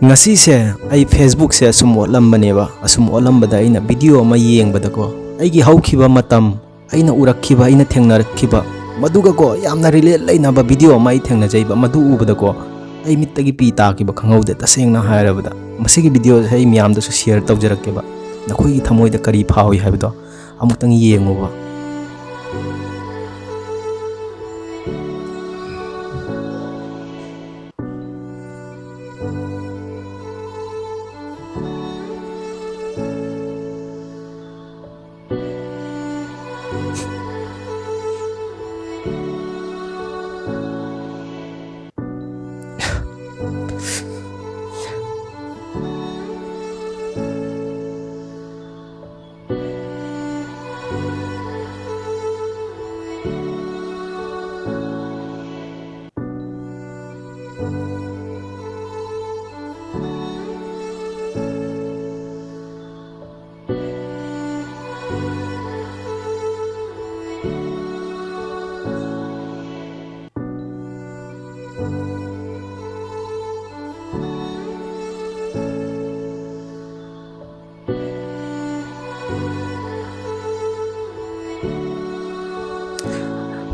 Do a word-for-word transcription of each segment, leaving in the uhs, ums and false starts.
ꯉꯁꯤꯁꯦ ꯑꯩ Facebookꯁꯦ ꯑꯁꯨꯝ ꯑꯣꯠꯂꯝꯕꯅꯦꯕ꯫ ꯑꯁꯨꯝ ꯑꯣꯠꯂꯝꯕꯗ ꯑꯩꯅ video ꯑꯃ ꯌꯦꯡꯕꯗꯀꯣ, ꯑꯩꯒꯤ ꯍꯧꯈꯤꯕ ꯃꯇꯝ, ꯑꯩꯅ ꯎꯔꯛꯈꯤꯕ, ꯑꯩꯅ ꯊꯦꯡꯅꯔꯛꯈꯤꯕ, ꯃꯗꯨꯒꯀꯣ ꯌꯥꯝꯅ relate ꯂꯩꯅꯕ video ꯑꯃ ꯑꯩ ꯊꯦꯡꯅꯖꯩꯕ꯫ ꯃꯗꯨ ꯎꯕꯗꯀꯣ ꯑꯩ ꯃꯤꯠꯇꯒꯤ ꯄꯤ ꯇꯥꯈꯤꯕ ꯈꯪꯍꯧꯗꯦ꯫ ꯇꯁꯦꯡꯅ ꯍꯥꯏꯔꯕꯗ, ꯃꯁꯤꯒꯤ videoꯁꯦ ꯑꯩ ꯃꯌꯥꯝꯗꯁꯨ share ꯇꯧꯖꯔꯛꯀꯦꯕ꯫ ꯅꯈꯣꯏꯒꯤ ꯊꯃꯣꯏꯗ ꯀꯔꯤ ꯐꯥꯎꯏ ꯍꯥꯏꯕꯗꯣ ꯑꯃꯨꯛꯇꯪ ꯌꯦꯡꯉꯨꯕ꯫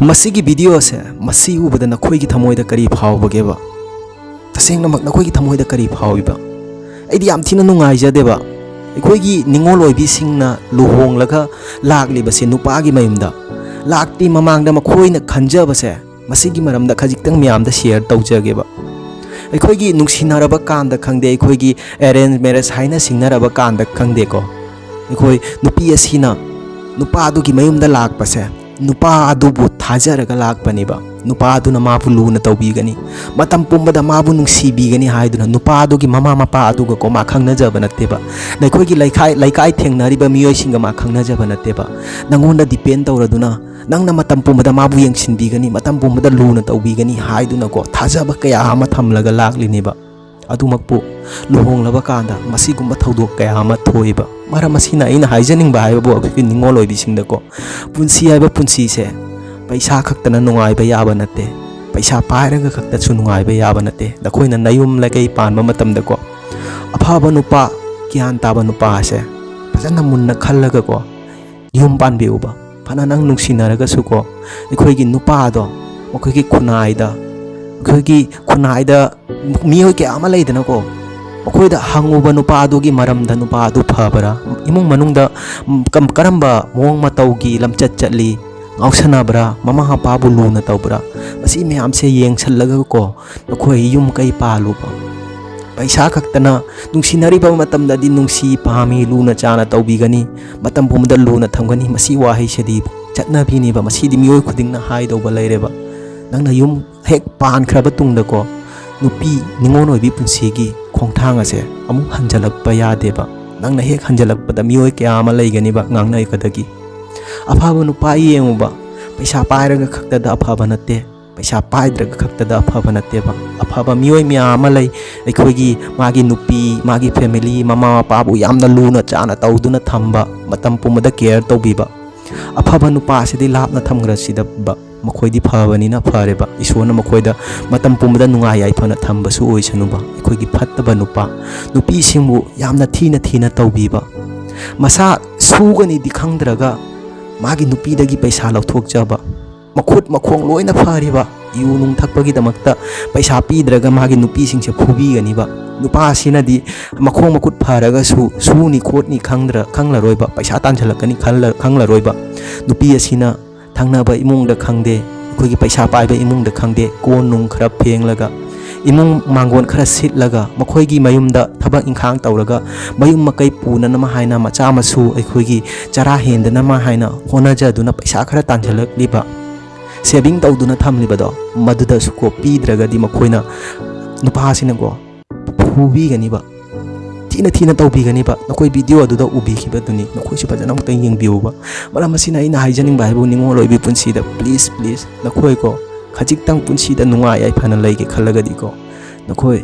ꯃꯁꯤꯒꯤ videoꯁꯦ ꯃꯁꯤ ꯎꯕꯗ ꯅꯈꯣꯏꯒꯤ ꯊꯃꯣꯏꯗ ꯀꯔꯤ ꯐꯥꯎꯕꯒꯦꯕ? ꯇꯁꯦꯡꯅꯃꯛ ꯅꯈꯣꯏꯒꯤ ꯊꯃꯣꯏꯗ ꯀꯔꯤ ꯐꯥꯎꯏꯕ? ꯑꯩꯗꯤ ꯌꯥꯝ ꯊꯤꯅ ꯅꯨꯡꯉꯥꯏꯖꯗꯦꯕ꯫ ꯑꯩꯈꯣꯏꯒꯤ ꯅꯤꯡꯉꯣꯜ ꯑꯣꯏꯕꯤꯁꯤꯡꯅ ꯂꯨꯍꯣꯡꯂꯒ ꯂꯥꯛꯂꯤꯕꯁꯦ ꯅꯨꯄꯥꯒꯤ ꯃꯌꯨꯝꯗ, ꯂꯥꯛꯇ꯭ꯔꯤ ꯃꯃꯥꯡꯗ ꯃꯈꯣꯏꯅ ꯈꯟꯖꯕꯁꯦ, ꯃꯁꯤꯒꯤ ꯃꯔꯝꯗ ꯈꯖꯤꯛꯇꯪ ꯃꯌꯥꯝꯗ share ꯇꯧꯖꯒꯦꯕ꯫ ꯑꯩꯈꯣꯏꯒꯤ ꯅꯨꯡꯁꯤꯅꯔꯕ ꯀꯥꯟꯗ ꯈꯪꯗꯦ, ꯑꯩꯈꯣꯏꯒꯤ arrange marriage ꯍꯥꯏꯅ ꯁꯤꯡꯅꯔꯕ ꯀꯥꯟꯗ ꯈꯪꯗꯦꯀꯣ, ꯑꯩꯈꯣꯏ ꯅꯨꯄꯤ ꯑꯁꯤꯅ ꯅꯨꯄꯥ ꯑꯗꯨꯒꯤ ꯃꯌꯨꯝꯗ ꯂꯥꯛꯄꯁꯦ, ꯅꯨꯄꯥ ꯑꯗꯨꯕꯨ ꯊꯥꯖꯔꯒ ꯂꯥꯛꯄꯅꯦꯕ꯫ ꯅꯨꯄꯥ ꯑꯗꯨꯅ ꯃꯥꯕꯨ ꯂꯨꯅ ꯇꯧꯕꯤꯒꯅꯤ, ꯃꯇꯝ ꯄꯨꯝꯕꯗ ꯃꯥꯕꯨ ꯅꯨꯡꯁꯤꯕꯤꯒꯅꯤ ꯍꯥꯏꯗꯨꯅ ꯅꯨꯄꯥ ꯑꯗꯨꯒꯤ ꯃꯃꯥ ꯃꯄꯥ ꯑꯗꯨꯒꯀꯣ ꯃꯥ ꯈꯪꯅꯖꯕ ꯅꯠꯇꯦꯕ꯫ ꯅꯈꯣꯏꯒꯤ ꯂꯩꯀꯥꯏ, ꯂꯩꯀꯥꯏ ꯊꯦꯡꯅꯔꯤꯕ ꯃꯤꯑꯣꯏꯁꯤꯡꯒ ꯃꯥ ꯈꯪꯅꯖꯕ ꯅꯠꯇꯦꯕ꯫ ꯅꯪꯉꯣꯟꯗ depend ꯇꯧꯔꯗꯨꯅ, ꯅꯪꯅ ꯃꯇꯝ ꯄꯨꯝꯕꯗ ꯃꯥꯕꯨ ꯌꯦꯡꯁꯤꯟꯕꯤꯒꯅꯤ, ꯃꯇꯝ ꯄꯨꯝꯕꯗ ꯂꯨꯅ ꯇꯧꯕꯤꯒꯅꯤ ꯍꯥꯏꯗꯨꯅꯀꯣ ꯊꯥꯖꯕ ꯀꯌꯥ ꯑꯃ ꯊꯝꯂꯒ ꯂꯥꯛꯂꯤꯅꯦꯕ꯫ ꯑꯗꯨꯃꯛꯄꯨ ꯂꯨꯍꯣꯡꯂꯕ ꯀꯥꯟꯗ ꯃꯁꯤꯒꯨꯝꯕ ꯊꯧꯗꯣꯛ ꯀꯌꯥ ꯑꯃ ꯊꯣꯛꯏꯕ꯫ ꯃꯔꯝ ꯑꯁꯤꯅ ꯑꯩꯅ ꯍꯥꯏꯖꯅꯤꯡꯕ ꯍꯥꯏꯕꯕꯨ ꯑꯩꯈꯣꯏꯒꯤ ꯅꯤꯡꯉꯣꯜ ꯑꯣꯏꯕꯤꯁꯤꯡꯗꯀꯣ, ꯄꯨꯟꯁꯤ ꯍꯥꯏꯕ ꯄꯨꯟꯁꯤꯁꯦ ꯄꯩꯁꯥ ꯈꯛꯇꯅ ꯅꯨꯡꯉꯥꯏꯕ ꯌꯥꯕ ꯅꯠꯇꯦ꯫ ꯄꯩꯁꯥ ꯄꯥꯏꯔꯒ ꯈꯛꯇꯁꯨ ꯅꯨꯡꯉꯥꯏꯕ ꯌꯥꯕ ꯅꯠꯇꯦ꯫ ꯅꯈꯣꯏꯅ ꯅꯌꯨꯝ ꯅꯀꯩ ꯄꯥꯟꯕ ꯃꯇꯝꯗꯀꯣ, ꯑꯐꯕ ꯅꯨꯄꯥ, ꯒ꯭ꯌꯥꯟ ꯇꯥꯕ ꯅꯨꯄꯥꯁꯦ ꯐꯖꯅ ꯃꯨꯟꯅ ꯈꯜꯂꯒꯀꯣ, ꯌꯨꯝ ꯄꯥꯟꯕꯤꯌꯨꯕ꯫ ꯐꯅ ꯅꯪ ꯅꯨꯡꯁꯤꯅꯔꯒꯁꯨꯀꯣ, ꯑꯩꯈꯣꯏꯒꯤ ꯅꯨꯄꯥꯗꯣ, ꯃꯈꯣꯏꯒꯤ ꯈꯨꯟꯅꯥꯏꯗ, ꯑꯩꯈꯣꯏꯒꯤ ꯈꯨꯟꯅꯥꯏꯗ ꯃꯤꯑꯣꯏ ꯀꯌꯥ ꯑꯃ ꯂꯩꯗꯅꯀꯣ, ꯃꯈꯣꯏꯗ ꯍꯪꯉꯨꯕ ꯅꯨꯄꯥ ꯑꯗꯨꯒꯤ ꯃꯔꯝꯗ, ꯅꯨꯄꯥ ꯑꯗꯨ ꯐꯕ꯭ꯔꯥ, ꯏꯃꯨꯡ ꯃꯅꯨꯡꯗ, ꯎꯝ, ꯀꯝ-, ꯀꯔꯝꯕ ꯃꯑꯣꯡ ꯃꯇꯧꯒꯤ ꯂꯝꯆꯠ ꯆꯠꯂꯤ, ꯉꯥꯎꯁꯟꯅꯕ꯭ꯔꯥ, ꯃꯃꯥ ꯃꯄꯥꯕꯨ ꯂꯨꯅ ꯇꯧꯕ꯭ꯔꯥ, ꯃꯁꯤ ꯃꯌꯥꯝꯁꯦ ꯌꯦꯡꯁꯜꯂꯒꯀꯣ, ꯅꯈꯣꯏ ꯌꯨꯝ ꯀꯩ ꯄꯥꯜꯂꯨꯕ꯫ ꯄꯩꯁꯥ ꯈꯛꯇꯅ, ꯅꯨꯡꯁꯤꯅꯔꯤꯕ ꯃꯇꯝꯗꯗꯤ ꯅꯨꯡꯁꯤ ꯄꯥꯝꯃꯤ, ꯂꯨꯅ ꯆꯥꯅ ꯇꯧꯕꯤꯒꯅꯤ, ꯃꯇꯝ ꯄꯨꯝꯕꯗ ꯂꯨꯅ ꯊꯝꯒꯅꯤ, ꯃꯁꯤ ꯋꯥꯍꯩꯁꯤꯗꯤ ꯆꯠꯅꯕꯤꯅꯦꯕ, ꯃꯁꯤꯗꯤ ꯃꯤꯑꯣꯏ ꯈꯨꯗꯤꯡꯅ ꯍꯥꯏꯗꯧꯕ ꯂꯩꯔꯦꯕ꯫ ꯅꯪꯅ ꯌꯨꯝ ꯍꯦꯛ ꯄꯥꯟꯈ꯭ꯔꯕ ꯇꯨꯡꯗꯀꯣ, ꯅꯨꯄꯤ ꯅꯤꯉꯣꯜ ꯑꯣꯏꯕꯤ ꯄꯨꯟꯁꯤꯒꯤ ꯈꯣꯡꯊꯥꯡ ꯑꯁꯦ ꯑꯃꯨꯛ ꯍꯟꯖꯤꯜꯂꯛꯄ ꯌꯥꯗꯦꯕ꯫ ꯅꯪꯅ ꯍꯦꯛ ꯍꯟꯖꯤꯜꯂꯛꯄꯗ ꯃꯤꯑꯣꯏ ꯀꯌꯥ ꯑꯃ ꯂꯩꯒꯅꯤꯕ ꯉꯥꯡꯅꯒꯗꯒꯤ꯫ ꯑꯐꯕ ꯅꯨꯄꯥ ꯌꯦꯡꯉꯨꯕ, ꯄꯩꯁꯥ ꯄꯥꯏꯔꯒ ꯈꯛꯇꯗ ꯑꯐꯕ ꯅꯠꯇꯦ, ꯄꯩꯁꯥ ꯄꯥꯏꯗ꯭ꯔꯒ ꯈꯛꯇꯗ ꯑꯐꯕ ꯅꯠꯇꯦꯕ꯫ ꯑꯐꯕ ꯃꯤꯑꯣꯏ ꯃꯌꯥꯝ ꯑꯃ ꯂꯩ, ꯑꯩꯈꯣꯏꯒꯤ ꯃꯥꯒꯤ ꯅꯨꯄꯤ, ꯃꯥꯒꯤ family, ꯃꯃꯥ ꯃꯄꯥꯕꯨ ꯌꯥꯝꯅ ꯂꯨꯅ ꯆꯥꯅ ꯇꯧꯗꯨꯅ ꯊꯝꯕ, ꯃꯇꯝ ꯄꯨꯝꯕꯗ care ꯇꯧꯕꯤꯕ꯫ ꯑꯐꯕ ꯅꯨꯄꯥꯁꯤꯗꯤ ꯂꯥꯞꯅ ꯊꯝꯈ꯭ꯔꯁꯤꯗꯕ, ꯃꯈꯣꯏꯗꯤ ꯐꯕꯅꯤꯅ ꯐꯔꯦꯕ, ꯏꯁꯣꯔꯅ ꯃꯈꯣꯏꯗ ꯃꯇꯝ ꯄꯨꯝꯕꯗ ꯅꯨꯡꯉꯥꯏ ꯌꯥꯏꯐꯅ ꯊꯝꯕꯁꯨ ꯑꯣꯏꯁꯅꯨꯕ꯫ ꯑꯩꯈꯣꯏꯒꯤ ꯐꯠꯇꯕ ꯅꯨꯄꯥ, ꯅꯨꯄꯤꯁꯤꯡꯕꯨ ꯌꯥꯝꯅ ꯊꯤꯅ ꯊꯤꯅ ꯇꯧꯕꯤꯕ, ꯃꯁꯥ ꯁꯨꯒꯅꯤꯗꯤ ꯈꯪꯗ꯭ꯔꯒ ꯃꯥꯒꯤ ꯅꯨꯄꯤꯗꯒꯤ ꯄꯩꯁꯥ ꯂꯧꯊꯣꯛꯆꯕ, ꯃꯈꯨꯠ ꯃꯈꯣꯡ ꯂꯣꯏꯅ ꯐꯔꯤꯕ, ꯌꯨ ꯅꯨꯡ ꯊꯛꯄꯒꯤꯗꯃꯛꯇ ꯄꯩꯁꯥ ꯄꯤꯗ꯭ꯔꯒ ꯃꯥꯒꯤ ꯅꯨꯄꯤꯁꯤꯡꯁꯦ ꯐꯨꯕꯤꯒꯅꯤꯕ꯫ ꯅꯨꯄꯥ ꯑꯁꯤꯅꯗꯤ ꯃꯈꯣꯡ ꯃꯈꯨꯠ ꯐꯔꯒꯁꯨ ꯁꯨꯅꯤ ꯈꯣꯠꯅꯤ ꯈꯪꯗ꯭ꯔ-, ꯈꯪꯂꯔꯣꯏꯕ, ꯄꯩꯁꯥ ꯇꯥꯟꯁꯤꯜꯂꯛꯀꯅꯤ ꯈꯜꯂ-, ꯈꯪꯂꯔꯣꯏꯕ꯫ ꯅꯨꯄꯤ ꯑꯁꯤꯅ ꯊꯪꯅꯕ ꯏꯃꯨꯡꯗ ꯈꯪꯗꯦ, ꯑꯩꯈꯣꯏꯒꯤ ꯄꯩꯁꯥ ꯄꯥꯏꯕ ꯏꯃꯨꯡꯗ ꯈꯪꯗꯦ, ꯀꯣꯟ ꯅꯨꯡ ꯈꯔ ꯐꯦꯡꯂꯒ, ꯏꯃꯨꯡ ꯃꯥꯡꯒꯣꯟ ꯈꯔ ꯁꯤꯠꯂꯒ, ꯃꯈꯣꯏꯒꯤ ꯃꯌꯨꯝꯗ ꯊꯕꯛ ꯏꯪꯈꯥꯡ ꯇꯧꯔꯒ, ꯃꯌꯨꯝ ꯃꯀꯩ ꯄꯨꯅꯅꯕ ꯍꯥꯏꯅ, ꯃꯆꯥ ꯃꯁꯨ ꯑꯩꯈꯣꯏꯒꯤ ꯆꯔꯥ ꯍꯦꯟꯗꯅꯕ ꯍꯥꯏꯅ ꯍꯣꯠꯅꯖꯗꯨꯅ ꯄꯩꯁꯥ ꯈꯔ ꯇꯥꯟꯁꯤꯜꯂꯛꯂꯤꯕ, saving ꯇꯧꯗꯨꯅ ꯊꯝꯂꯤꯕꯗꯣ, ꯃꯗꯨꯗꯁꯨ ꯀꯣ ꯄꯤꯗ꯭ꯔꯒꯗꯤ ꯃꯈꯣꯏꯅ, ꯅꯨꯄꯥꯁꯤꯅꯀꯣ ꯐꯨꯕꯤꯒꯅꯤꯕ, ꯊꯤꯅ ꯊꯤꯅ ꯇꯧꯕꯤꯒꯅꯤꯕ꯫ ꯅꯈꯣꯏ video ꯑꯗꯨꯗ ꯎꯕꯤꯈꯤꯕꯗꯨꯅꯤ, ꯅꯈꯣꯏꯁꯨ ꯐꯖꯅ ꯑꯃꯨꯛꯇꯪ ꯌꯦꯡꯕꯤꯌꯨꯕ꯫ ꯃꯔꯝ ꯑꯁꯤꯅ ꯑꯩꯅ ꯍꯥꯏꯖꯅꯤꯡꯕ ꯍꯥꯏꯕꯨ, ꯅꯤꯡꯉꯣꯜ ꯑꯣꯏꯕꯤ ꯄꯨꯟꯁꯤꯗ please, please, ꯅꯈꯣꯏꯀꯣ ꯈꯖꯤꯛꯇꯪ ꯄꯨꯟꯁꯤꯗ ꯅꯨꯡꯉꯥꯏ ꯌꯥꯏꯐꯅ ꯂꯩꯒꯦ ꯈꯜꯂꯒꯗꯤꯀꯣ, ꯅꯈꯣꯏ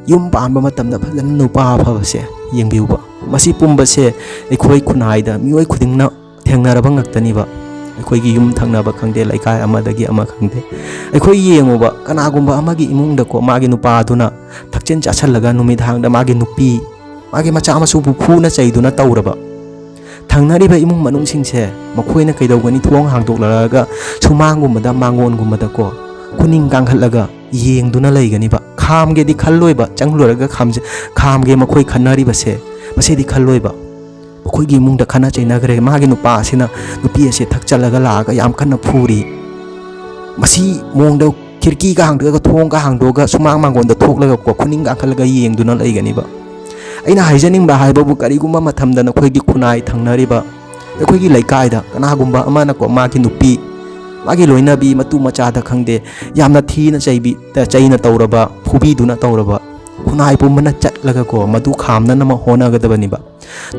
ꯌꯨꯝ ꯄꯥꯟꯕ ꯃꯇꯝꯗ ꯐꯖꯅ ꯅꯨꯄꯥ ꯑꯐꯕꯁꯦ ꯌꯦꯡꯕꯤꯌꯨꯕ꯫ ꯃꯁꯤ ꯄꯨꯝꯕꯁꯦ ꯑꯩꯈꯣꯏ ꯈꯨꯟꯅꯥꯏꯗ ꯃꯤꯑꯣꯏ ꯈꯨꯗꯤꯡꯅ ꯊꯦꯡꯅꯔꯕ ꯉꯥꯛꯇꯅꯤꯕ꯫ ꯑꯩꯈꯣꯏꯒꯤ ꯌꯨꯝ ꯊꯪꯅꯕ ꯈꯪꯗꯦ, ꯂꯩꯀꯥꯏ ꯑꯃꯗꯒꯤ ꯑꯃ ꯈꯪꯗꯦ, ꯑꯩꯈꯣꯏ ꯌꯦꯡꯉꯨꯕ, ꯀꯅꯥꯒꯨꯝꯕ ꯑꯃꯒꯤ ꯏꯃꯨꯡꯗꯀꯣ, ꯃꯥꯒꯤ ꯅꯨꯄꯥꯗꯨꯅ ꯊꯛꯆꯤꯟ ꯆꯥꯁꯜꯂꯒ ꯅꯨꯃꯤꯗꯥꯡꯗ ꯃꯥꯒꯤ ꯅꯨꯄꯤ, ꯃꯥꯒꯤ ꯃꯆꯥ ꯃꯁꯨꯕꯨ ꯐꯨꯅ ꯆꯩꯗꯨꯅ ꯇꯧꯔꯕ, ꯊꯪꯅꯔꯤꯕ ꯏꯃꯨꯡ ꯃꯅꯨꯡꯁꯤꯡꯁꯦ ꯃꯈꯣꯏꯅ ꯀꯩꯗꯧꯒꯅꯤ? ꯊꯣꯡ ꯍꯥꯡꯗꯣꯛꯂꯛꯑꯒ ꯁꯨꯃꯥꯡꯒꯨꯝꯕꯗ, ꯃꯥꯡꯒꯣꯟꯒꯨꯝꯕꯗꯀꯣ, ꯈꯨꯅꯤꯡ ꯀꯥꯡꯈꯠꯂꯒ ꯌꯦꯡꯗꯨꯅ ꯂꯩꯒꯅꯤꯕ꯫ ꯈꯥꯝꯒꯦꯗꯤ ꯈꯜꯂꯣꯏꯕ, ꯆꯪꯂꯨꯔꯒ ꯈꯥꯝꯖ-, ꯈꯥꯝꯒꯦ ꯃꯈꯣꯏ ꯈꯟꯅꯔꯤꯕꯁꯦ, ꯃꯁꯤꯗꯤ ꯈꯜꯂꯣꯏꯕ꯫ ꯃꯈꯣꯏꯒꯤ ꯏꯃꯨꯡꯗ ꯈꯠꯅ ꯆꯩꯅꯈ꯭ꯔꯦ, ꯃꯥꯒꯤ ꯅꯨꯄꯥ ꯑꯁꯤꯅ ꯅꯨꯄꯤ ꯑꯁꯦ ꯊꯛꯆꯜꯂꯒ ꯂꯥꯛꯑꯒ ꯌꯥꯝ ꯀꯟꯅ ꯐꯨꯔꯤ꯫ ꯃꯁꯤ ꯃꯑꯣꯡꯗ ꯈꯤꯔꯀꯤꯒ ꯍꯥꯡꯗꯣꯛꯑꯒ, ꯊꯣꯡꯒ ꯍꯥꯡꯗꯣꯛꯑꯒ, ꯁꯨꯃꯥꯡ ꯃꯥꯡꯒꯣꯟꯗ ꯊꯣꯛꯂꯒꯀꯣ, ꯈꯨꯅꯤꯡ ꯀꯥꯡꯈꯠꯂꯒ ꯌꯦꯡꯗꯨꯅ ꯂꯩꯒꯅꯤꯕ꯫ ꯑꯩꯅ ꯍꯥꯏꯖꯅꯤꯡꯕ ꯍꯥꯏꯕꯕꯨ, ꯀꯔꯤꯒꯨꯝꯕ ꯃꯇꯝꯗ ꯅꯈꯣꯏꯒꯤ ꯈꯨꯟꯅꯥꯏ ꯊꯪꯅꯔꯤꯕ, ꯑꯩꯈꯣꯏꯒꯤ ꯂꯩꯀꯥꯏꯗ ꯀꯅꯥꯒꯨꯝꯕ ꯑꯃꯅꯀꯣ, ꯃꯥꯒꯤ ꯅꯨꯄꯤ, ꯃꯥꯒꯤ ꯂꯣꯏꯅꯕꯤ, ꯃꯇꯨ ꯃꯆꯥꯗ ꯈꯪꯗꯦ, ꯌꯥꯝꯅ ꯊꯤꯅ ꯆꯩꯕꯤ-, ꯆꯩꯅ ꯇꯧꯔꯕ, ꯐꯨꯕꯤꯗꯨꯅ ꯇꯧꯔꯕ, ꯈꯨꯟꯅꯥꯏ ꯄꯨꯝꯕꯅ ꯆꯠꯂꯒꯀꯣ, ꯃꯗꯨ ꯈꯥꯝꯅꯅꯕ ꯍꯣꯠꯅꯒꯗꯕꯅꯤꯕ꯫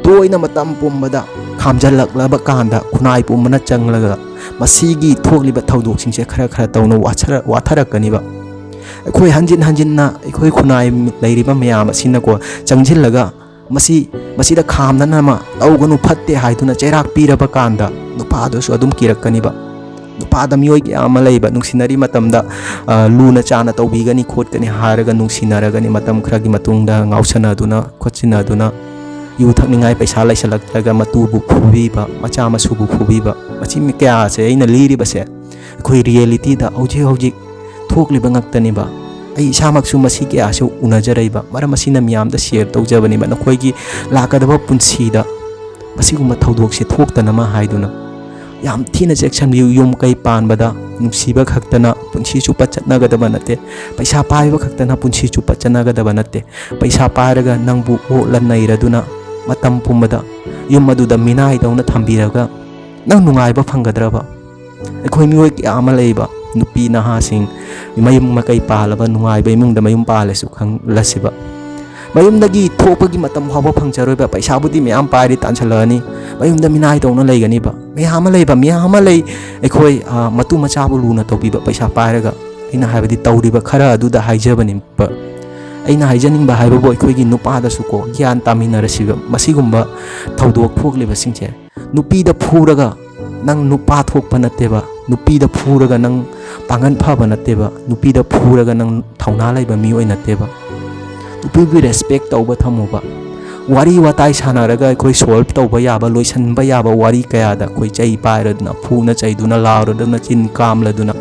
ꯇꯣꯏꯅ ꯃꯇꯝ ꯄꯨꯝꯕꯗ ꯈꯥꯝꯖꯜꯂꯛꯂꯕ ꯀꯥꯟꯗ ꯈꯨꯟꯅꯥꯏ ꯄꯨꯝꯕꯅ ꯆꯪꯂꯒ ꯃꯁꯤꯒꯤ ꯊꯣꯛꯂꯤꯕ ꯊꯧꯗꯣꯛꯁꯤꯡꯁꯦ ꯈꯔ ꯈꯔ ꯇꯧꯅ ꯋꯥꯊꯔ-, ꯋꯥꯊꯔꯛꯀꯅꯤꯕ꯫ ꯑꯩꯈꯣꯏ ꯍꯟꯖꯤꯟ ꯍꯟꯖꯤꯟꯅ ꯑꯩꯈꯣꯏ ꯈꯨꯟꯅꯥꯏ ꯂꯩꯔꯤꯕ ꯃꯌꯥꯝ ꯑꯁꯤꯅꯀꯣ ꯆꯪꯁꯤꯜꯂꯒ ꯃꯁꯤ, ꯃꯁꯤꯗ ꯈꯥꯝꯅꯅꯕ ꯇꯧꯒꯅꯨ, ꯐꯠꯇꯦ ꯍꯥꯏꯗꯨꯅ ꯆꯩꯔꯥꯛ ꯄꯤꯔꯕ ꯀꯥꯟꯗ ꯅꯨꯄꯥꯗꯨꯁꯨ ꯑꯗꯨꯝ ꯀꯤꯔꯛꯀꯅꯤꯕ꯫ ꯅꯨꯄꯥꯗ ꯃꯤꯑꯣꯏ ꯀꯌꯥ ꯑꯃ ꯂꯩꯕ, ꯅꯨꯡꯁꯤꯅꯔꯤ ꯃꯇꯝꯗ, ꯑ, ꯂꯨꯅ ꯆꯥꯅ ꯇꯧꯕꯤꯒꯅꯤ ꯈꯣꯠꯀꯅꯤ ꯍꯥꯏꯔꯒ ꯅꯨꯡꯁꯤꯅꯔꯒꯅꯤ, ꯃꯇꯝ ꯈꯔꯒꯤ ꯃꯇꯨꯡꯗ ꯉꯥꯎꯁꯟꯅꯗꯨꯅ ꯈꯣꯠꯆꯤꯟꯅꯗꯨꯅ ꯌꯨ ꯊꯛꯅꯤꯡꯉꯥꯏ ꯄꯩꯁꯥ ꯂꯩꯁꯜꯂꯛꯇ꯭ꯔꯒ ꯃꯇꯨꯕꯨ ꯐꯨꯕꯤꯕ, ꯃꯆꯥ ꯃꯁꯨꯕꯨ ꯐꯨꯕꯤꯕ, ꯃꯁꯤ ꯃꯤ ꯀꯌꯥꯁꯦ ꯑꯩꯅ ꯂꯤꯔꯤꯕꯁꯦ ꯑꯩꯈꯣꯏ ꯔꯤꯌꯦꯂꯤꯇꯤꯗ ꯍꯧꯖꯤꯛ ꯍꯧꯖꯤꯛ ꯊꯣꯛꯂꯤꯕ ꯉꯥꯛꯇꯅꯤꯕ꯫ ꯑꯩ ꯏꯁꯥꯃꯛꯁꯨ ꯃꯁꯤ ꯀꯌꯥꯁꯨ ꯎꯅꯖꯔꯛꯏꯕ, ꯃꯔꯝ ꯑꯁꯤꯅ ꯃꯤꯌꯥꯝꯗ ꯁꯤꯌꯔ ꯇꯧꯖꯕꯅꯤꯕ꯫ ꯅꯈꯣꯏꯒꯤ ꯂꯥꯛꯀꯗꯕ ꯄꯨꯟꯁꯤꯗ ꯃꯁꯤꯒꯨꯝꯕ ꯊꯧꯗꯣꯛꯁꯦ ꯊꯣꯛꯇꯅꯕ ꯍꯥꯏꯗꯨꯅ ꯌꯥꯝ ꯊꯤꯅ ꯆꯦꯛꯁꯤꯟꯕꯤꯌꯨ꯫ ꯌꯨꯝ ꯀꯩ ꯄꯥꯟꯕꯗ ꯅꯨꯡꯁꯤꯕ ꯈꯛꯇꯅ ꯄꯨꯟꯁꯤ ꯆꯨꯞꯄ ꯆꯠꯅꯒꯗꯕ ꯅꯠꯇꯦ꯫ ꯄꯩꯁꯥ ꯄꯥꯏꯕ ꯈꯛꯇꯅ ꯄꯨꯟꯁꯤ ꯆꯨꯞꯄ ꯆꯠꯅꯒꯗꯕ ꯅꯠꯇꯦ꯫ ꯄꯩꯁꯥ ꯄꯥꯏꯔꯒ ꯅꯪꯕꯨ ꯑꯣꯠꯂ ꯅꯩꯔꯗꯨꯅ ꯃꯇꯝ ꯄꯨꯝꯕꯗ ꯌꯨꯝ ꯑꯗꯨꯗ ꯃꯤꯅꯥꯏꯗꯧꯅ ꯊꯝꯕꯤꯔꯒ ꯅꯪ ꯅꯨꯡꯉꯥꯏꯕ ꯐꯪꯒꯗ꯭ꯔꯕ? ꯑꯩꯈꯣꯏ ꯃꯤꯑꯣꯏ ꯀꯌꯥ ꯑꯃ ꯂꯩꯕ, ꯅꯨꯄꯤ ꯅꯍꯥꯁꯤꯡ, ꯃꯌꯨꯝ ꯃꯀꯩ ꯄꯥꯜꯂꯕ, ꯅꯨꯡꯉꯥꯏꯕ ꯏꯃꯨꯡꯗ ꯃꯌꯨꯝ ꯄꯥꯜꯂꯁꯨ ꯈꯪꯂꯁꯤꯕ, ꯃꯌꯨꯝꯗꯒꯤ ꯊꯣꯛꯄꯒꯤ ꯃꯇꯝ ꯐꯥꯎꯕ ꯐꯪꯖꯔꯣꯏꯕ꯫ ꯄꯩꯁꯥꯕꯨꯗꯤ ꯃꯌꯥꯝ ꯄꯥꯏꯔꯤ, ꯇꯥꯟꯁꯤꯜꯂꯛꯑꯅꯤ, ꯃꯌꯨꯝꯗ ꯃꯤꯅꯥꯏ ꯇꯧꯅ ꯂꯩꯒꯅꯤꯕ꯫ ꯃꯌꯥꯝ ꯑꯃ ꯂꯩꯕ, ꯃꯌꯥꯝ ꯑꯃ ꯂꯩ꯫ ꯑꯩꯈꯣꯏ, ꯑ, ꯃꯇꯨ ꯃꯆꯥꯕꯨ ꯂꯨꯅ ꯇꯧꯕꯤꯕ, ꯄꯩꯁꯥ ꯄꯥꯏꯔꯒ, ꯑꯩꯅ ꯍꯥꯏꯕꯗꯤ ꯇꯧꯔꯤꯕ ꯈꯔ ꯑꯗꯨꯗ ꯍꯥꯏꯖꯕꯅꯦꯕ꯫ ꯑꯩꯅ ꯍꯥꯏꯖꯅꯤꯡꯕ ꯍꯥꯏꯕꯕꯨ, ꯑꯩꯈꯣꯏꯒꯤ ꯅꯨꯄꯥꯗꯁꯨꯀꯣ, ꯒ꯭ꯌꯥꯟ ꯇꯥꯃꯤꯟꯅꯔꯁꯤꯕ꯫ ꯃꯁꯤꯒꯨꯝꯕ ꯊꯧꯗꯣꯛ ꯊꯣꯛꯂꯤꯕꯁꯤꯡꯁꯦ, ꯅꯨꯄꯤꯗ ꯐꯨꯔꯒ ꯅꯪ ꯅꯨꯄꯥ ꯊꯣꯛꯄ ꯅꯠꯇꯦꯕ꯫ ꯅꯨꯄꯤꯗ ꯐꯨꯔꯒ ꯅꯪ ꯄꯥꯡꯒꯜ ꯐꯕ ꯅꯠꯇꯦꯕ꯫ ꯅꯨꯄꯤꯗ ꯐꯨꯔꯒ ꯅꯪ ꯊꯧꯅꯥ ꯂꯩꯕ ꯃꯤꯑꯣꯏ ꯅꯠꯇꯦꯕ꯫ ꯅꯨꯄꯤꯕꯨ ꯔꯦꯁꯄꯦꯛ ꯇꯧꯕ ꯊꯝꯃꯨꯕ꯫ ꯋꯥꯔꯤ ꯋꯥꯇꯥꯏ ꯁꯥꯟꯅꯔꯒ ꯑꯩꯈꯣꯏ ꯁꯣꯜꯕ ꯇꯧꯕ ꯌꯥꯕ, ꯂꯣꯏꯁꯤꯟꯕ ꯌꯥꯕ ꯋꯥꯔꯤ ꯀꯌꯥꯗ ꯑꯩꯈꯣꯏ ꯆꯩ ꯄꯥꯏꯔꯗꯨꯅ, ꯐꯨꯅ ꯆꯩꯗꯨꯅ, ꯂꯥꯎꯔꯗꯨꯅ, ꯆꯤꯟ ꯀꯥꯝꯂꯗꯨꯅ,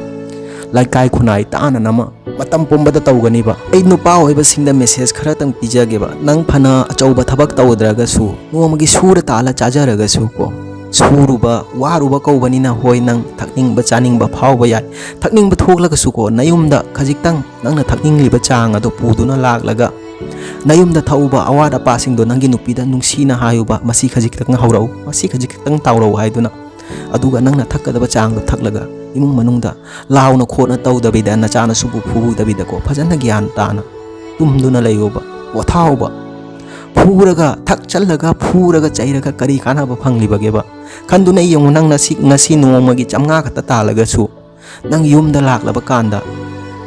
ꯂꯩꯀꯥꯏ ꯈꯨꯟꯅꯥꯏ ꯇꯥꯅꯅꯕ ꯃꯇꯝ ꯄꯨꯝꯕꯗ ꯇꯧꯒꯅꯤꯕ꯫ ꯑꯩ ꯅꯨꯄꯥ ꯑꯣꯏꯕꯁꯤꯡꯗ ꯃꯦꯁꯦꯖ ꯈꯔꯇꯪ ꯄꯤꯖꯒꯦꯕ꯫ ꯅꯪ ꯐꯅ ꯑꯆꯧꯕ ꯊꯕꯛ ꯇꯧꯗ꯭ꯔꯒꯁꯨ, ꯅꯣꯡꯃꯒꯤ ꯁꯨꯔ ꯇꯥꯜꯂ ꯆꯥꯖꯔꯒꯁꯨ ꯀꯣ, ꯁꯨꯔꯨꯕ ꯋꯥꯔꯨꯕ ꯀꯧꯕꯅꯤꯅ, ꯍꯣꯏ, ꯅꯪ ꯊꯛꯅꯤꯡꯕ ꯆꯥꯅꯤꯡꯕ ꯐꯥꯎꯕ ꯌꯥꯏ꯫ ꯊꯛꯅꯤꯡꯕ ꯊꯣꯛꯂꯒꯁꯨ ꯀꯣ, ꯅꯌꯨꯝꯗ ꯈꯖꯤꯛꯇꯪ ꯅꯪꯅ ꯊꯛꯅꯤꯡꯂꯤꯕ ꯆꯥꯡ ꯑꯗꯣ ꯄꯨꯗꯨꯅ ꯂꯥꯛꯂꯒ, ꯅꯌꯨꯝꯗ ꯊꯛꯎꯕ ꯑꯋꯥꯠ ꯑꯄꯥꯁꯤꯡꯗꯣ ꯅꯪꯒꯤ ꯅꯨꯄꯤꯗ ꯅꯨꯡꯁꯤꯅ ꯍꯥꯏꯌꯨꯕ, "ꯃꯁꯤ ꯈꯖꯤꯛꯇꯪ ꯍꯧꯔꯛꯎ, ꯃꯁꯤ ꯈꯖꯤꯛꯇꯪ ꯇꯥꯎꯔꯛꯎ" ꯍꯥꯏꯗꯨꯅ꯫ ꯑꯗꯨꯒ ꯅꯪꯅ ꯊꯛꯀꯗꯕ ꯆꯥꯡꯗꯣ ꯊꯛꯂꯒ, ꯏꯃꯨꯡ ꯃꯅꯨꯡꯗ ꯂꯥꯎꯅ ꯈꯣꯠꯅ ꯇꯧꯗꯕꯤꯗ, ꯅꯆꯥꯅꯁꯨꯕꯨ ꯐꯨꯗꯕꯤꯗꯀꯣ, ꯐꯖꯅ ꯒ꯭ꯌꯥꯟ ꯇꯥꯅ ꯇꯨꯝꯗꯨꯅ ꯂꯩꯌꯣꯕ, ꯄꯣꯊꯥꯎꯕ꯫ ꯐꯨꯔꯒ, ꯊꯛꯆꯜꯂꯒ, ꯐꯨꯔꯒ, ꯆꯩꯔꯒ ꯀꯔꯤ ꯀꯥꯟꯅꯕ ꯐꯪꯂꯤꯕꯒꯦꯕ? ꯈꯟꯗꯨꯅ ꯌꯦꯡꯉꯨ, ꯅꯪꯅ ꯁꯤ, ꯉꯁꯤ ꯅꯣꯡꯃꯒꯤ ꯆꯥꯝꯃꯉꯥ ꯈꯛꯇ ꯇꯥꯜꯂꯒꯁꯨ, ꯅꯪ ꯌꯨꯝꯗ ꯂꯥꯛꯂꯕ ꯀꯥꯟꯗ,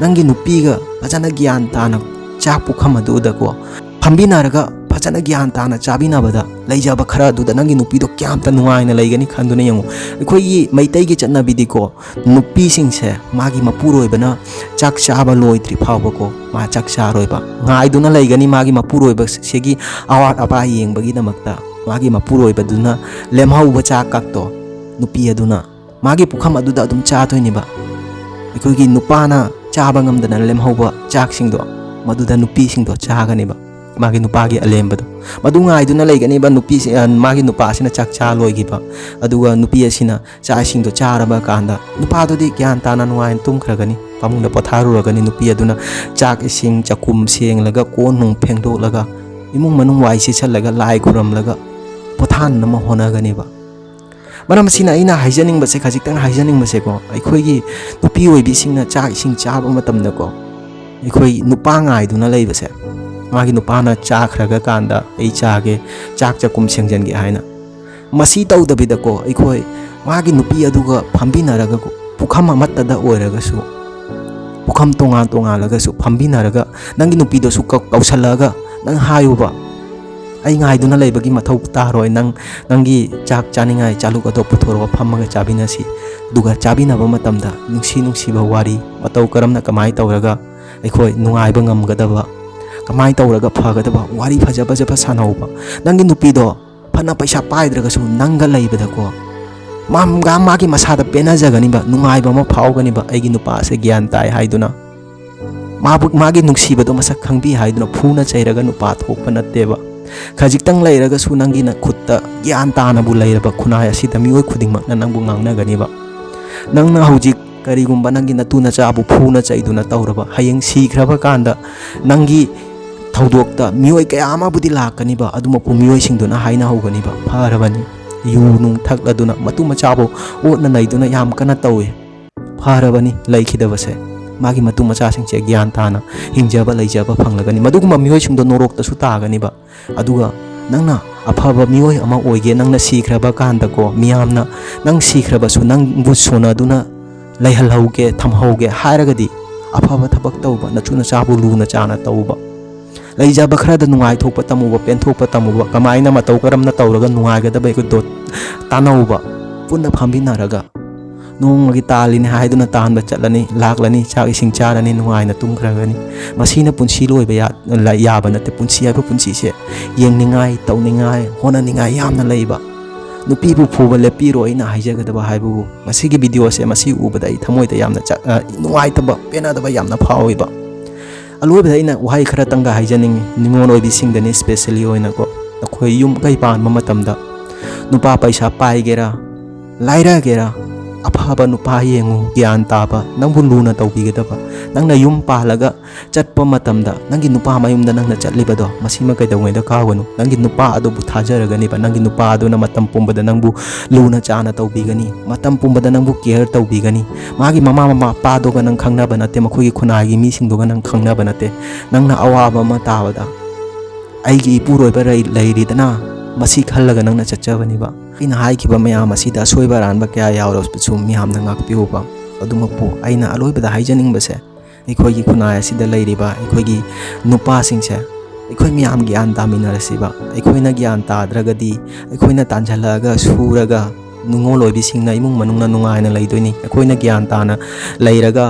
ꯅꯪꯒꯤ ꯅꯨꯄꯤꯒ ꯐꯖꯅ ꯒ꯭ꯌꯥꯟ ꯇꯥꯅ ꯆꯥꯛ ꯄꯨꯈꯝ ꯑꯗꯨꯗꯀꯣ ꯐꯝꯕꯤꯅꯔꯒ ꯐꯖꯅ ꯒ꯭ꯌꯥꯟ ꯇꯥꯅ ꯆꯥꯕꯤꯅꯕꯗ, ꯂꯩꯖꯕ ꯈꯔ ꯑꯗꯨꯗ ꯅꯪꯒꯤ ꯅꯨꯄꯤꯗꯣ ꯀꯌꯥꯝꯇ ꯅꯨꯡꯉꯥꯏꯅ ꯂꯩꯒꯅꯤ ꯈꯟꯗꯨꯅ ꯌꯦꯡꯉꯨ꯫ ꯑꯩꯈꯣꯏꯒꯤ ꯃꯩꯇꯩꯒꯤ ꯆꯠꯅꯕꯤꯗꯤꯀꯣ, ꯅꯨꯄꯤꯁꯤꯡꯁꯦ ꯃꯥꯒꯤ ꯃꯄꯨꯔꯣꯏꯕꯅ ꯆꯥꯛ ꯆꯥꯕ ꯂꯣꯏꯗ꯭ꯔꯤ ꯐꯥꯎꯕꯀꯣ, ꯃꯥ ꯆꯥꯛ ꯆꯥꯔꯣꯏꯕ꯫ ꯉꯥꯏꯗꯨꯅ ꯂꯩꯒꯅꯤ ꯃꯥꯒꯤ ꯃꯄꯨꯔꯣꯏꯕꯁꯤꯒꯤ ꯑꯋꯥꯠ ꯑꯄꯥ ꯌꯦꯡꯕꯒꯤꯗꯃꯛꯇ꯫ ꯃꯥꯒꯤ ꯃꯄꯨꯔꯣꯏꯕꯗꯨꯅ ꯂꯦꯝꯍꯧꯕ ꯆꯥꯛ ꯀꯛꯇꯣ ꯅꯨꯄꯤ ꯑꯗꯨꯅ ꯃꯥꯒꯤ ꯄꯨꯈꯝ ꯑꯗꯨꯗ ꯑꯗꯨꯝ ꯆꯥꯗꯣꯏꯅꯦꯕ꯫ ꯑꯩꯈꯣꯏꯒꯤ ꯅꯨꯄꯥꯅ ꯆꯥꯕ ꯉꯝꯗꯅ ꯂꯦꯝꯍꯧꯕ ꯆꯥꯛꯁꯤꯡꯗꯣ, ꯃꯗꯨꯗ ꯅꯨꯄꯤꯁꯤꯡꯗꯣ ꯆꯥꯒꯅꯦꯕ, ꯃꯥꯒꯤ ꯅꯨꯄꯥꯒꯤ ꯑꯂꯦꯝꯕꯗꯣ꯫ ꯃꯗꯨ ꯉꯥꯏꯗꯨꯅ ꯂꯩꯒꯅꯦꯕ ꯅꯨꯄꯤꯁꯤ, ꯑ, ꯃꯥꯒꯤ ꯅꯨꯄꯥꯁꯤꯅ ꯆꯥꯛ ꯆꯥ ꯂꯣꯏꯈꯤꯕ꯫ ꯑꯗꯨꯒ ꯅꯨꯄꯤ ꯑꯁꯤꯅ ꯆꯥꯛ ꯏꯁꯤꯡꯗꯣ ꯆꯥꯔꯕ ꯀꯥꯟꯗ, ꯅꯨꯄꯥꯗꯨꯗꯤ ꯒ꯭ꯌꯥꯟ ꯇꯥꯅ ꯅꯨꯡꯉꯥꯏꯅ ꯇꯨꯝꯈ꯭ꯔꯒꯅꯤ, ꯐꯃꯨꯡꯗ ꯄꯣꯊꯥꯔꯨꯔꯒꯅꯤ꯫ ꯅꯨꯄꯤ ꯑꯗꯨꯅ ꯆꯥꯛ ꯏꯁꯤꯡ ꯆꯥꯛꯈꯨꯝ ꯁꯦꯡꯂꯒ, ꯀꯣꯟ ꯅꯨꯡ ꯐꯦꯡꯗꯣꯛꯂꯒ, ꯏꯃꯨꯡ ꯃꯅꯨꯡ ꯋꯥꯏ ꯁꯤꯠꯆꯜꯂꯒ, ꯂꯥꯏ ꯈꯨꯔꯝꯂꯒ ꯄꯣꯊꯥꯅꯅꯕ ꯍꯣꯠꯅꯒꯅꯦꯕ꯫ ꯃꯔꯝ ꯑꯁꯤꯅ ꯑꯩꯅ ꯍꯥꯏꯖꯅꯤꯡꯕꯁꯦ, ꯈꯖꯤꯛꯇꯪ ꯍꯥꯏꯖꯅꯤꯡꯕꯁꯦꯀꯣ, ꯑꯩꯈꯣꯏꯒꯤ ꯅꯨꯄꯤ ꯑꯣꯏꯕꯤꯁꯤꯡꯅ ꯆꯥꯛ ꯏꯁꯤꯡ ꯆꯥꯕ ꯃꯇꯝꯗꯀꯣ, ꯑꯩꯈꯣꯏ ꯅꯨꯄꯥ ꯉꯥꯏꯗꯨꯅ ꯂꯩꯕꯁꯦ, ꯃꯥꯒꯤ ꯅꯨꯄꯥꯅ ꯆꯥꯈ꯭ꯔꯒ ꯀꯥꯟꯗ ꯑꯩ ꯆꯥꯒꯦ, ꯆꯥꯛ ꯆꯥꯛꯈꯨꯝ ꯁꯦꯡꯖꯟꯒꯦ ꯍꯥꯏꯅ, ꯃꯁꯤ ꯇꯧꯗꯕꯤꯗꯀꯣ, ꯑꯩꯈꯣꯏ ꯃꯥꯒꯤ ꯅꯨꯄꯤ ꯑꯗꯨꯒ ꯐꯝꯕꯤꯅꯔꯒꯀꯣ, ꯄꯨꯈꯝ ꯑꯃꯠꯇꯗ ꯑꯣꯏꯔꯒꯁꯨ, ꯄꯨꯈꯝ ꯇꯣꯉꯥꯟ ꯇꯣꯉꯥꯜꯂꯒꯁꯨ ꯐꯝꯕꯤꯅꯔꯒ, ꯅꯪꯒꯤ ꯅꯨꯄꯤꯗꯨꯁꯨ ꯀꯧ-, ꯀꯧꯁꯜꯂꯛꯑꯒ ꯅꯪ ꯍꯥꯏꯌꯨꯕ, ꯑꯩ ꯉꯥꯏꯗꯨꯅ ꯂꯩꯕꯒꯤ ꯃꯊꯧ ꯇꯥꯔꯣꯏ꯫ ꯅꯪ, ꯅꯪꯒꯤ ꯆꯥꯛ ꯆꯥꯅꯤꯡꯉꯥꯏ ꯆꯥꯂꯨꯛ ꯑꯗꯣ ꯄꯨꯊꯣꯔꯛꯑꯣ, ꯐꯝꯃꯒ ꯆꯥꯃꯤꯟꯅꯁꯤ꯫ ꯑꯗꯨꯒ ꯆꯥꯃꯤꯟꯅꯕ ꯃꯇꯝꯗ ꯅꯨꯡꯁꯤ ꯅꯨꯡꯁꯤꯕ ꯋꯥꯔꯤ, ꯃꯇꯧ ꯀꯔꯝꯅ ꯀꯃꯥꯏꯅ ꯇꯧꯔꯒ ꯑꯩꯈꯣꯏ ꯅꯨꯡꯉꯥꯏꯕ ꯉꯝꯒꯗꯕ, ꯀꯃꯥꯏꯅ ꯇꯧꯔꯒ ꯐꯒꯗꯕ ꯋꯥꯔꯤ ꯐꯖ ꯐꯖꯕ ꯁꯥꯟꯅꯧꯕ꯫ ꯅꯪꯒꯤ ꯅꯨꯄꯤꯗꯣ ꯐꯅ ꯄꯩꯁꯥ ꯄꯥꯏꯗ꯭ꯔꯒꯁꯨ ꯅꯪꯒ ꯂꯩꯕꯗꯀꯣ, ꯃꯥ-, ꯃꯥꯒꯤ ꯃꯁꯥꯗ ꯄꯦꯟꯅꯖꯒꯅꯤꯕ, ꯅꯨꯡꯉꯥꯏꯕ ꯑꯃ ꯐꯥꯎꯒꯅꯤꯕ, "ꯑꯩꯒꯤ ꯅꯨꯄꯥꯁꯦ ꯒ꯭ꯌꯥꯟ ꯇꯥꯏ" ꯍꯥꯏꯗꯨꯅ꯫ ꯃꯥꯕꯨ, ꯃꯥꯒꯤ ꯅꯨꯡꯁꯤꯕꯗꯣ ꯃꯁꯛ ꯈꯪꯕꯤ ꯍꯥꯏꯗꯨꯅ ꯐꯨꯅ ꯆꯩꯔꯒ ꯅꯨꯄꯥ ꯊꯣꯛꯄ ꯅꯠꯇꯦꯕ꯫ ꯈꯖꯤꯛꯇꯪ ꯂꯩꯔꯒꯁꯨ ꯅꯪꯒꯤ ꯅꯈꯨꯠꯇ ꯒ꯭ꯌꯥꯟ ꯇꯥꯅꯕꯨ ꯂꯩꯔꯕ ꯈꯨꯟꯅꯥꯏ ꯑꯁꯤꯗ ꯃꯤꯑꯣꯏ ꯈꯨꯗꯤꯡꯃꯛꯅ ꯅꯪꯕꯨ ꯉꯥꯡꯅꯒꯅꯤꯕ꯫ ꯅꯪꯅ ꯍꯧꯖꯤꯛ ꯀꯔꯤꯒꯨꯝꯕ ꯅꯪꯒꯤ ꯅꯇꯨ ꯅꯆꯥꯕꯨ ꯐꯨꯅ ꯆꯩꯗꯨꯅ ꯇꯧꯔꯕ, ꯍꯌꯦꯡ ꯁꯤꯈ꯭ꯔꯕ ꯀꯥꯟꯗ ꯅꯪꯒꯤ ꯊꯧꯗꯣꯛꯇ ꯃꯤꯑꯣꯏ ꯀꯌꯥ ꯑꯃꯕꯨꯗꯤ ꯂꯥꯛꯀꯅꯤꯕ, ꯑꯗꯨꯃꯛꯄꯨ ꯃꯤꯑꯣꯏꯁꯤꯡꯗꯨꯅ ꯍꯥꯏꯅꯍꯧꯒꯅꯤꯕ, "ꯐꯔꯕꯅꯤ, ꯌꯨ ꯅꯨꯡ ꯊꯛꯂꯗꯨꯅ ꯃꯇꯨ ꯃꯆꯥꯕꯨ ꯑꯣꯠꯅ ꯅꯩꯗꯨꯅ ꯌꯥꯝ ꯀꯟꯅ ꯇꯧꯏ꯫ ꯐꯔꯕꯅꯤ ꯂꯩꯈꯤꯗꯕꯁꯦ, ꯃꯥꯒꯤ ꯃꯇꯨ ꯃꯆꯥꯁꯤꯡꯁꯦ ꯒ꯭ꯌꯥꯟ ꯇꯥꯅ ꯍꯤꯡꯖꯕ ꯂꯩꯖꯕ ꯐꯪꯂꯒꯅꯤ"꯫ ꯃꯗꯨꯒꯨꯝꯕ ꯃꯤꯑꯣꯏꯁꯤꯡꯗꯣ ꯅꯣꯔꯣꯛꯇꯁꯨ ꯇꯥꯒꯅꯤꯕ꯫ ꯑꯗꯨꯒ ꯅꯪꯅ ꯑꯐꯕ ꯃꯤꯑꯣꯏ ꯑꯃ ꯑꯣꯏꯒꯦ, ꯅꯪꯅ ꯁꯤꯈ꯭ꯔꯕ ꯀꯥꯟꯗꯀꯣ, ꯃꯤꯌꯥꯝꯅ ꯅꯪ ꯁꯤꯈ꯭ꯔꯕꯁꯨ ꯅꯪꯕꯨ ꯁꯣꯟꯅꯗꯨꯅ ꯂꯩꯍꯜꯍꯧꯒꯦ, ꯊꯝꯍꯧꯒꯦ ꯍꯥꯏꯔꯒꯗꯤ ꯑꯐꯕ ꯊꯕꯛ ꯇꯧꯕ, ꯅꯆꯨ ꯅꯆꯥꯕꯨ ꯂꯨꯅ ꯆꯥꯅ ꯇꯧꯕ, ꯂꯩꯖꯕ ꯈꯔꯗ ꯅꯨꯡꯉꯥꯏꯊꯣꯛꯄ ꯇꯝꯃꯨꯕ, ꯄꯦꯟꯊꯣꯛꯄ ꯇꯝꯃꯨꯕ, ꯀꯃꯥꯏꯅ ꯃꯇꯧ ꯀꯔꯝꯅ ꯇꯧꯔꯒ ꯅꯨꯡꯉꯥꯏꯒꯗꯕ ꯍꯥꯏꯕꯗꯣ ꯇꯥꯟꯅꯧꯕ, ꯄꯨꯟꯅ ꯐꯝꯃꯤꯟꯅꯔꯒ꯫ ꯅꯣꯡꯃꯒꯤ ꯇꯥꯜꯂꯤꯅꯤ ꯍꯥꯏꯗꯨꯅ ꯇꯥꯟꯕ ꯆꯠꯂꯅꯤ, ꯂꯥꯛꯂꯅꯤ, ꯆꯥꯛ ꯏꯁꯤꯡ ꯆꯥꯔꯅꯤ, ꯅꯨꯡꯉꯥꯏꯅ ꯇꯨꯝꯈ꯭ꯔꯒꯅꯤ꯫ ꯃꯁꯤꯅ ꯄꯨꯟꯁꯤ ꯂꯣꯏꯕ ꯌꯥ-, ꯂ-, ꯌꯥꯕ ꯅꯠꯇꯦ꯫ ꯄꯨꯟꯁꯤ ꯍꯥꯏꯕ ꯄꯨꯟꯁꯤꯁꯦ ꯌꯦꯡꯅꯤꯡꯉꯥꯏ, ꯇꯧꯅꯤꯡꯉꯥꯏ, ꯍꯣꯠꯅꯅꯤꯡꯉꯥꯏ ꯌꯥꯝꯅ ꯂꯩꯕ꯫ ꯅꯨꯄꯤꯕꯨ ꯐꯨꯕ ꯂꯦꯞꯄꯤꯔꯣ ꯑꯩꯅ ꯍꯥꯏꯖꯒꯗꯕ ꯍꯥꯏꯕꯕꯨ, ꯃꯁꯤꯒꯤ ꯚꯤꯗꯤꯑꯣꯁꯦ ꯃꯁꯤ ꯎꯕꯗ ꯑꯩ ꯊꯃꯣꯏꯗ ꯌꯥꯝꯅ ꯆ-, ꯑ, ꯅꯨꯡꯉꯥꯏꯇꯕ, ꯄꯦꯟꯅꯗꯕ ꯌꯥꯝꯅ ꯐꯥꯎꯏꯕ꯫ ꯑꯂꯣꯏꯕꯗ ꯑꯩꯅ ꯋꯥꯍꯩ ꯈꯔꯇꯪꯒ ꯍꯥꯏꯖꯅꯤꯡꯉꯤ, ꯅꯤꯉꯣꯜ ꯑꯣꯏꯕꯤꯁꯤꯡꯗꯅꯤ specially ꯑꯣꯏꯅꯀꯣ꯫ ꯑꯩꯈꯣꯏ ꯌꯨꯝ ꯀꯩ ꯄꯥꯟꯕ ꯃꯇꯝꯗ ꯅꯨꯄꯥ ꯄꯩꯁꯥ ꯄꯥꯏꯒꯦꯔꯥ, ꯂꯥꯏꯔꯒꯦꯔꯥ, ꯑꯐꯕ ꯅꯨꯄꯥ ꯌꯦꯡꯉꯨ, ꯒ꯭ꯌꯥꯟ ꯇꯥꯕ, ꯅꯪꯕꯨ ꯂꯨꯅ ꯇꯧꯕꯤꯒꯗꯕ꯫ ꯅꯪꯅ ꯌꯨꯝ ꯄꯥꯜꯂꯒ ꯆꯠꯄ ꯃꯇꯝꯗ ꯅꯪꯒꯤ ꯅꯨꯄꯥ ꯃꯌꯨꯝꯗ ꯅꯪꯅ ꯆꯠꯂꯤꯕꯗꯣ, ꯃꯁꯤꯃ ꯀꯩꯗꯧꯉꯩꯗ ꯀꯥꯎꯒꯅꯨ꯫ ꯅꯪꯒꯤ ꯅꯨꯄꯥ ꯑꯗꯨꯕꯨ ꯊꯥꯖꯔꯒꯅꯦꯕ꯫ ꯅꯪꯒꯤ ꯅꯨꯄꯥ ꯑꯗꯨꯅ ꯃꯇꯝ ꯄꯨꯝꯕꯗ ꯅꯪꯕꯨ ꯂꯨꯅ ꯆꯥꯅ ꯇꯧꯕꯤꯒꯅꯤ, ꯃꯇꯝ ꯄꯨꯝꯕꯗ ꯅꯪꯕꯨ care ꯇꯧꯕꯤꯒꯅꯤ꯫ ꯃꯥꯒꯤ ꯃꯃꯥ ꯃꯄꯥꯗꯨꯒ ꯅꯪ ꯈꯪꯅꯕ ꯅꯠꯇꯦ, ꯃꯈꯣꯏꯒꯤ ꯈꯨꯟꯅꯥꯏꯒꯤ ꯃꯤꯁꯤꯡꯗꯨꯒ ꯅꯪ ꯈꯪꯅꯕ ꯅꯠꯇꯦ꯫ ꯅꯪꯅ ꯑꯋꯥꯕ ꯑꯃ ꯇꯥꯕꯗ ꯑꯩꯒꯤ ꯏꯄꯨꯔꯣꯏꯕ ꯂꯩ-, ꯂꯩꯔꯤꯗꯅ, ꯃꯁꯤ ꯈꯜꯂꯒ ꯅꯪꯅ ꯆꯠꯆꯕꯅꯤꯕ꯫ ꯑꯩꯅ ꯍꯥꯏꯈꯤꯕ ꯃꯌꯥꯝ ꯑꯁꯤꯗ ꯑꯁꯣꯏꯕ ꯑꯔꯥꯟꯕ ꯀꯌꯥ ꯌꯥꯎꯔꯕꯁꯨ ꯃꯌꯥꯝꯅ ꯉꯥꯛꯄꯤꯌꯨꯕ꯫ ꯑꯗꯨꯃꯛꯄꯨ ꯑꯩꯅ ꯑꯂꯣꯏꯕꯗ ꯍꯥꯏꯖꯅꯤꯡꯕꯁꯦ, ꯑꯩꯈꯣꯏꯒꯤ ꯈꯨꯟꯅꯥꯏ ꯑꯁꯤꯗ ꯂꯩꯔꯤꯕ ꯑꯩꯈꯣꯏꯒꯤ ꯅꯨꯄꯥꯁꯤꯡꯁꯦ, ꯑꯩꯈꯣꯏ ꯃꯌꯥꯝ ꯒ꯭ꯌꯥꯟ ꯇꯥꯃꯤꯟꯅꯔꯁꯤꯕ꯫ ꯑꯩꯈꯣꯏꯅ ꯒ꯭ꯌꯥꯟ ꯇꯥꯗ꯭ꯔꯒꯗꯤ, ꯑꯩꯈꯣꯏꯅ ꯇꯥꯟꯁꯤꯜꯂꯛꯑꯒ ꯁꯨꯔꯒ ꯅꯤꯉꯣꯜ ꯑꯣꯏꯕꯤꯁꯤꯡꯅ ꯏꯃꯨꯡ ꯃꯅꯨꯡꯅ ꯅꯨꯡꯉꯥꯏꯅ ꯂꯩꯗꯣꯏꯅꯤ꯫ ꯑꯩꯈꯣꯏꯅ ꯒ꯭ꯌꯥꯟ ꯇꯥꯅ ꯂꯩꯔꯒ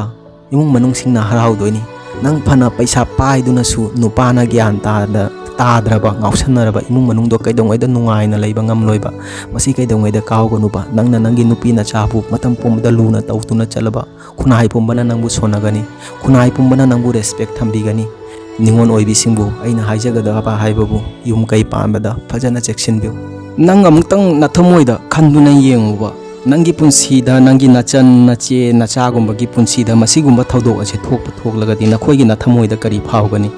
ꯏꯃꯨꯡ ꯃꯅꯨꯡꯁꯤꯡꯅ ꯍꯔꯥꯎꯗꯣꯏꯅꯤ꯫ ꯅꯪ ꯐꯅ ꯄꯩꯁꯥ ꯄꯥꯏꯗꯨꯅꯁꯨ ꯅꯨꯄꯥꯅ ꯒ꯭ꯌꯥꯟ ꯇꯥꯗ-, ꯇꯥꯗ꯭ꯔꯕ, ꯉꯥꯎꯁꯟꯅꯔꯕ ꯏꯃꯨꯡ ꯃꯅꯨꯡꯗꯣ ꯀꯩꯗꯧꯉꯩꯗ ꯅꯨꯡꯉꯥꯏꯅ ꯂꯩꯕ ꯉꯝꯂꯣꯏꯕ? ꯃꯁꯤ ꯀꯩꯗꯧꯉꯩꯗ ꯀꯥꯎꯒꯅꯨꯕ꯫ ꯅꯪꯅ ꯅꯪꯒꯤ ꯅꯨꯄꯤ ꯅꯆꯥꯕꯨ ꯃꯇꯝ ꯄꯨꯝꯕꯗ ꯂꯨꯅ ꯇꯧꯗꯨꯅ ꯆꯠꯂꯕ, ꯈꯨꯟꯅꯥꯏ ꯄꯨꯝꯕꯅ ꯅꯪꯕꯨ ꯁꯣꯟꯅꯒꯅꯤ꯫ ꯈꯨꯟꯅꯥꯏ ꯄꯨꯝꯕꯅ ꯅꯪꯕꯨ ꯔꯦꯁꯄꯦꯛ ꯊꯝꯕꯤꯒꯅꯤ꯫ ꯅꯤꯉꯣꯜ ꯑꯣꯏꯕꯤꯁꯤꯡꯕꯨ ꯑꯩꯅ ꯍꯥꯏꯖꯒꯗꯕ ꯍꯥꯏꯕꯕꯨ, ꯌꯨꯝ ꯀꯩ ꯄꯥꯟꯕꯗ ꯐꯖꯅ ꯆꯦꯛꯁꯤꯟꯕꯤꯌꯨ꯫ ꯅꯪ ꯑꯃꯨꯛꯇꯪ ꯅꯊꯃꯣꯏꯗ ꯈꯟꯗꯨꯅ ꯌꯦꯡꯉꯨꯕ꯫ ꯅꯪꯒꯤ ꯄꯨꯟꯁꯤꯗ, ꯅꯪꯒꯤ ꯅꯆꯟ, ꯅꯆꯦ, ꯅꯆꯥꯒꯨꯝꯕꯒꯤ ꯄꯨꯟꯁꯤꯗ ꯃꯁꯤꯒꯨꯝꯕ ꯊꯧꯗꯣꯛ ꯑꯁꯤ ꯊꯣꯛꯄ ꯊꯣꯛꯂꯒꯗꯤ ꯅꯈꯣꯏꯒꯤ ꯅꯊꯃꯣꯏꯗ ꯀꯔꯤ ꯐꯥꯎꯒꯅꯤ?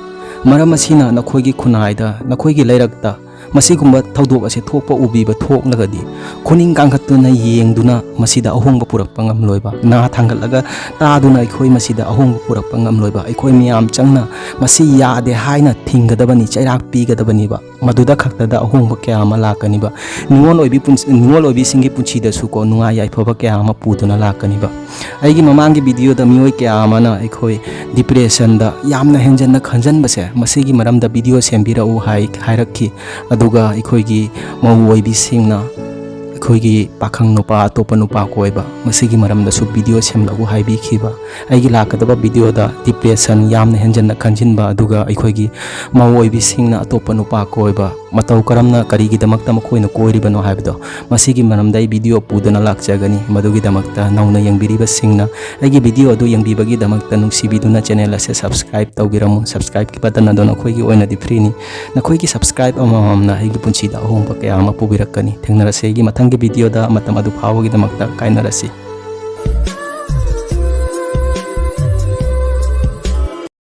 ꯃꯔꯝ ꯑꯁꯤꯅ ꯅꯈꯣꯏꯒꯤ ꯈꯨꯟꯅꯥꯏꯗ, ꯅꯈꯣꯏꯒꯤ ꯂꯩꯔꯛꯇ ꯃꯁꯤꯒꯨꯝꯕ ꯊꯧꯗꯣꯛ ꯑꯁꯤ ꯊꯣꯛꯄ ꯎꯕꯤꯕ ꯊꯣꯛꯂꯒꯗꯤ, ꯈꯨꯅꯤꯡ ꯀꯥꯡꯈꯠꯇꯨꯅ ꯌꯦꯡꯗꯨꯅ ꯃꯁꯤꯗ ꯑꯍꯣꯡꯕ ꯄꯨꯔꯛꯄ ꯉꯝꯂꯣꯏꯕ, ꯅꯥ ꯊꯥꯡꯒꯠꯂꯒ ꯇꯥꯗꯨꯅ ꯑꯩꯈꯣꯏ ꯃꯁꯤꯗ ꯑꯍꯣꯡꯕ ꯄꯨꯔꯛꯄ ꯉꯝꯂꯣꯏꯕ, ꯑꯩꯈꯣꯏ ꯃꯌꯥꯝ ꯆꯪꯅ ꯃꯁꯤ ꯌꯥꯗꯦ ꯍꯥꯏꯅ ꯊꯤꯡꯒꯗꯕꯅꯤ, ꯆꯩꯔꯥꯛ ꯄꯤꯒꯗꯕꯅꯤꯕ꯫ ꯃꯗꯨꯗ ꯈꯛꯇꯗ ꯑꯍꯣꯡꯕ ꯀꯌꯥ ꯑꯃ ꯂꯥꯛꯀꯅꯤꯕ꯫ ꯅꯤꯉꯣꯜ ꯑꯣꯏꯕꯤ ꯄꯨꯟꯁꯤ-, ꯅꯤꯉꯣꯜ ꯑꯣꯏꯕꯤꯁꯤꯡꯒꯤ ꯄꯨꯟꯁꯤꯗꯁꯨꯀꯣ ꯅꯨꯡꯉꯥꯏ ꯌꯥꯏꯐꯕ ꯀꯌꯥ ꯑꯃ ꯄꯨꯗꯨꯅ ꯂꯥꯛꯀꯅꯤꯕ꯫ ꯑꯩꯒꯤ ꯃꯃꯥꯡꯒꯤ ꯚꯤꯗꯤꯑꯣꯗ ꯃꯤꯑꯣꯏ ꯀꯌꯥ ꯑꯃꯅ ꯑꯩꯈꯣꯏ ꯗꯤꯄ꯭ꯔꯦꯁꯟꯗ ꯌꯥꯝꯅ ꯍꯦꯟꯖꯟꯅ ꯈꯟꯖꯟꯕꯁꯦ, ꯃꯁꯤꯒꯤ ꯃꯔꯝꯗ ꯚꯤꯗꯤꯑꯣ ꯁꯦꯝꯕꯤꯔꯛꯎ ꯍꯥꯏ-, ꯍꯥꯏꯔꯛꯈꯤ꯫ ꯑꯗꯨꯒ ꯑꯩꯈꯣꯏꯒꯤ ꯃꯧ ꯑꯣꯏꯕꯤꯁꯤꯡꯅ ꯑꯩꯈꯣꯏꯒꯤ ꯄꯥꯈꯪ ꯅꯨꯄꯥ ꯑꯇꯣꯞꯄ ꯅꯨꯄꯥ ꯀꯣꯏꯕ, ꯃꯁꯤꯒꯤ ꯃꯔꯝꯗꯁꯨ ꯚꯤꯗꯤꯑꯣ ꯁꯦꯝꯂꯛꯎ ꯍꯥꯏꯕꯤꯈꯤꯕ꯫ ꯑꯩꯒꯤ ꯂꯥꯛꯀꯗꯕ ꯚꯤꯗꯤꯑꯣꯗ ꯗꯤꯄ꯭ꯔꯦꯁꯟ, ꯌꯥꯝꯅ ꯍꯦꯟꯖꯟꯅ ꯈꯟꯖꯤꯟꯕ, ꯑꯗꯨꯒ ꯑꯩꯈꯣꯏꯒꯤ ꯃꯧ ꯑꯣꯏꯕꯤꯁꯤꯡꯅ ꯑꯇꯣꯞꯄ ꯅꯨꯄꯥ ꯀꯣꯏꯕ, ꯃꯇꯧ ꯀꯔꯝꯅ, ꯀꯔꯤꯒꯤꯗꯃꯛꯇ ꯃꯈꯣꯏꯅ ꯀꯣꯏꯔꯤꯕꯅꯣ ꯍꯥꯏꯕꯗꯣ, ꯃꯁꯤꯒꯤ ꯃꯔꯝꯗ ꯑꯩ ꯚꯤꯗꯤꯑꯣ ꯄꯨꯗꯨꯅ ꯂꯥꯛꯆꯒꯅꯤ꯫ ꯃꯗꯨꯒꯤꯗꯃꯛꯇ ꯅꯧꯅ ꯌꯦꯡꯕꯤꯔꯤꯕꯁꯤꯡꯅ ꯑꯩꯒꯤ ꯚꯤꯗꯤꯑꯣ ꯑꯗꯨ ꯌꯦꯡꯕꯤꯕꯒꯤꯗꯃꯛꯇ ꯅꯨꯡꯁꯤꯕꯤꯗꯨꯅ ꯆꯦꯅꯦꯜ ꯑꯁꯦ ꯁꯕꯁꯀ꯭ꯔꯥꯏꯕ ꯇꯧꯕꯤꯔꯝꯃꯨ꯫ ꯁꯕꯁꯀ꯭ꯔꯥꯏꯕꯀꯤ ꯕꯇꯟ ꯑꯗꯨ ꯅꯈꯣꯏꯒꯤ ꯑꯣꯏꯅꯗꯤ ꯐ꯭ꯔꯤꯅꯤ꯫ ꯅꯈꯣꯏꯒꯤ ꯁꯕꯁꯀ꯭ꯔꯥꯏꯕ ꯑꯃꯃꯝꯅ ꯑꯩꯒꯤ ꯄꯨꯟꯁꯤꯗ ꯑꯍꯣꯡꯕ ꯀꯌꯥ ꯑꯃ ꯄꯨꯕꯤꯔꯛꯀꯅꯤ꯫ ꯊꯦꯡꯅꯔꯁꯦ ꯑꯩꯒꯤ ꯃꯊꯪꯒꯤ ꯚꯤꯗꯤꯑꯣꯗ꯫ ꯃꯇꯝ ꯑꯗꯨ ꯐꯥꯎꯕꯒꯤꯗꯃꯛꯇ ꯀꯥꯏꯅꯔꯁꯤ꯫